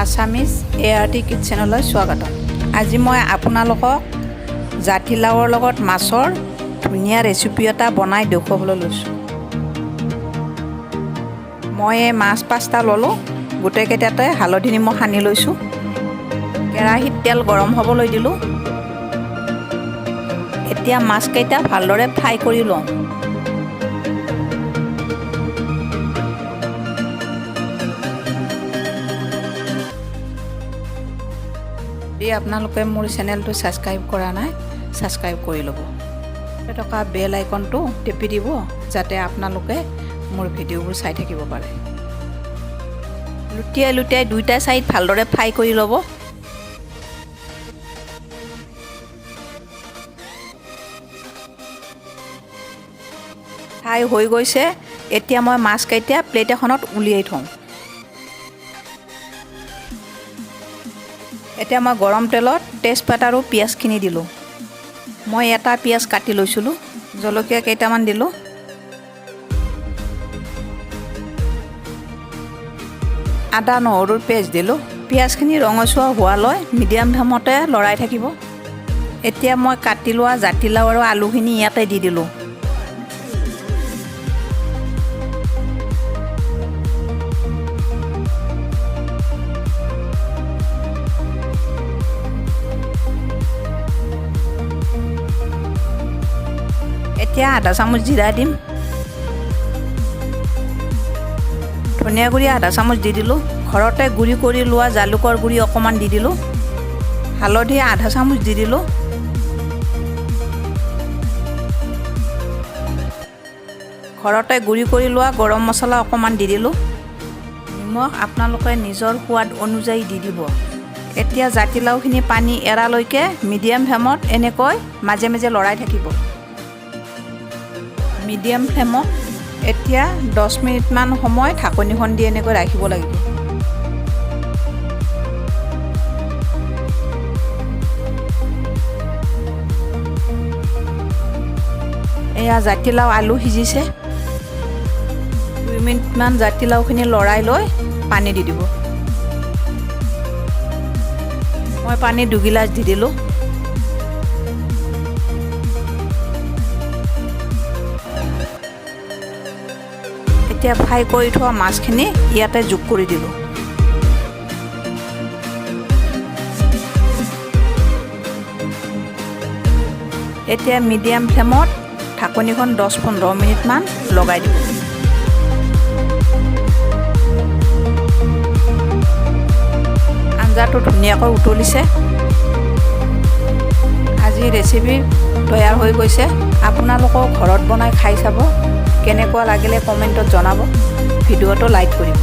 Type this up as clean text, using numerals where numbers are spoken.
Assamese ART কিটচেনলৈ স্বাগতম। আজি মই আপোনালোকক জাতিলাওৰ লগত মাছৰ ধুনীয়া ৰেচিপি এটা বনাই দেখুৱাবলৈ লৈছোঁ। মই এই মাছ পাঁচটা ল'লোঁ। গোটেইকেইটাতে হালধি নিমখ সানি লৈছোঁ। কেৰাহীত তেল গৰম হ'বলৈ দিলোঁ। এতিয়া মাছকেইটা ভালদৰে ফ্ৰাই কৰি লওঁ। যদি আপোনালোকে মোৰ চেনেলটো ছাবস্ক্ৰাইব কৰা নাই, ছাবস্ক্ৰাইব কৰি ল'ব, থকা বেল আইকনটো টিপি দিব, যাতে আপোনালোকে মোৰ ভিডিঅ'বোৰ চাই থাকিব পাৰে। লুটিয়াই লুটিয়াই দুইটা ছাইড ভালদৰে ফ্ৰাই কৰি ল'ব। ফ্ৰাই হৈ গৈছে। এতিয়া মই মাছকেইটা প্লেট এখনত উলিয়াই থওঁ। এতিয়া মই গৰম তেলত তেজপাত আৰু পিঁয়াজখিনি দিলোঁ। মই এটা পিঁয়াজ কাটি লৈছিলোঁ। জলকীয়া কেইটামান দিলোঁ। আদা নহৰুৰ পেষ্ট দিলোঁ। পিঁয়াজখিনি ৰঙচুৱা হোৱালৈ মিডিয়াম ফ্লেমতে লৰাই থাকিব। এতিয়া মই কাটি লোৱা জাতিলাও আৰু আলুখিনি ইয়াতে দি দিলোঁ। এতিয়া আধা চামুচ জিৰা দিম। ধনিয়া গুড়ি আধা চামুচ দি দিলোঁ। ঘৰতে গুড়ি কৰি লোৱা জালুকৰ গুড়ি অকণমান দি দিলোঁ। হালধি আধা চামুচ দি দিলোঁ। ঘৰতে গুড়ি কৰি লোৱা গৰম মছলা অকণমান দি দিলোঁ। নিমখ আপোনালোকে নিজৰ সোৱাদ অনুযায়ী দি দিব। এতিয়া জাতিলাওখিনি পানী এৰালৈকে মিডিয়াম ফ্লেমত এনেকৈ মাজে মাজে লৰাই থাকিব। মিডিয়াম ফ্লেমত এতিয়া 10 মিনিটমান সময় ঢাকনিখন দি এনেকৈ ৰাখিব লাগিব। এয়া জাতিলাও আলু সিজিছে। 2 মিনিটমান জাতিলাওখিনি লৰাই লৈ পানী দি দিব। মই পানী দুগিলাচ দি দিলোঁ। এতিয়া ফ্ৰাই কৰি থোৱা মাছখিনি ইয়াতে যোগ কৰি দিলোঁ। এতিয়া মিডিয়াম ফ্লেমত ঢাকনিখন 10-15 মিনিটমান লগাই দিব। আঞ্জাটো ধুনীয়াকৈ উতলিছে। আজি ৰেচিপি তৈয়াৰ হৈ গৈছে। আপোনালোকেও ঘৰত বনাই খাই চাব। কেনেকুৱা লাগিলে কমেণ্টত জনাব। ভিডিঅ'টো লাইক কৰিব।